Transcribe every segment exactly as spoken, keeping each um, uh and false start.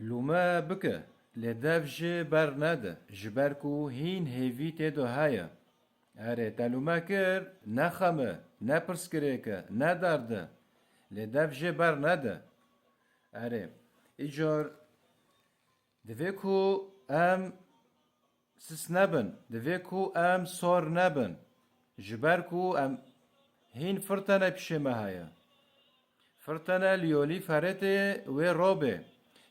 Lûme bike, lê dev jê bernede, ji ber ku hîn hêvî tê de heye. Erê, te lûme kir, ne xem e, ne pirsgirêk e, ne derd e. Lê dev jê bernede. Erê, îcar divê ku em sis nebin, divê ku em sor nebin. Ji ber ku em hîn firtene pişê me heye. Firtene li yolî Feretê wê robê.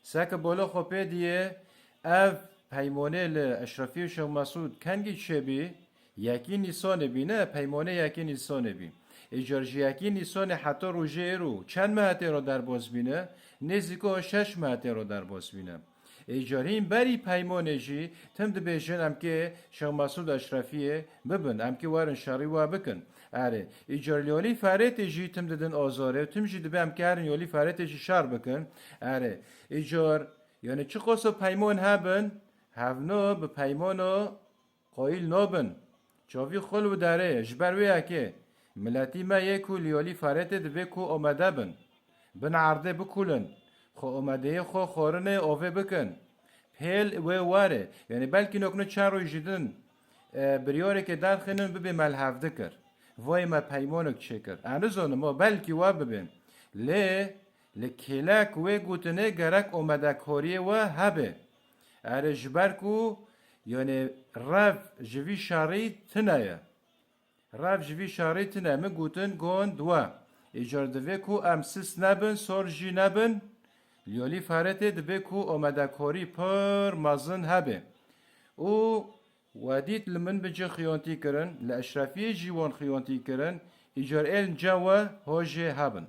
Seke bolo xwe pê diye, ev peymonê li Eşrefî û Şêx Mesûd kengî çêbî? Yekî Nîsanê bî, ne, peymonê yekî Nîsanê bî. Îcar ji yekî Nîsanê heta rojê êro çend mehetê ro derbas bîne? Nêzîko şeş mehetê ro derbas bîne. Îcar hîn berî peymonê jî tim dibêjin em kê Şêx Mesûd Eşrefiyê bibin, em kê werin şerî we bikin. Erê, îcar li yolî Feretê jî tim didin azarê, tim jî dibe em kê herin yolî Feretê jî şer bikin. Erê, îcar, yani çi qoso peymon hebin, hevno bi peymono qoyîl nobin. Çavî xul û derê ye. Ji ber wê yekê miletî me yê ku li yolî Feretê divê ku omede bin. Bin erdê bikulin. Xwe omedeyê xwe xwarinê ovê bikin. Pêl wê warê. Yani belkî nokne çend roj jî din, e, biryareke derxînin bibê me li hevdi kir. Vayê me peymanek çêkir. Ez nizanim, o belkî wa bibê. Lê li kêlek wê gotinê gerek omedekariyê we hebe. Erê, ji ber ku, yani, rev ji vî şerî tune ye. Rev ji vî şerî tune. Min gotin gond we. Îcar divê ku em sis nebin, sor jî nebin. Li yolî Feretê divê ku omedekarî pir mezin hebe. Û we dît li min bi cî xiyontî kirin, li Eşrefiyê jî wan xiyontî kirin, îcar êl nce we hojê hebin.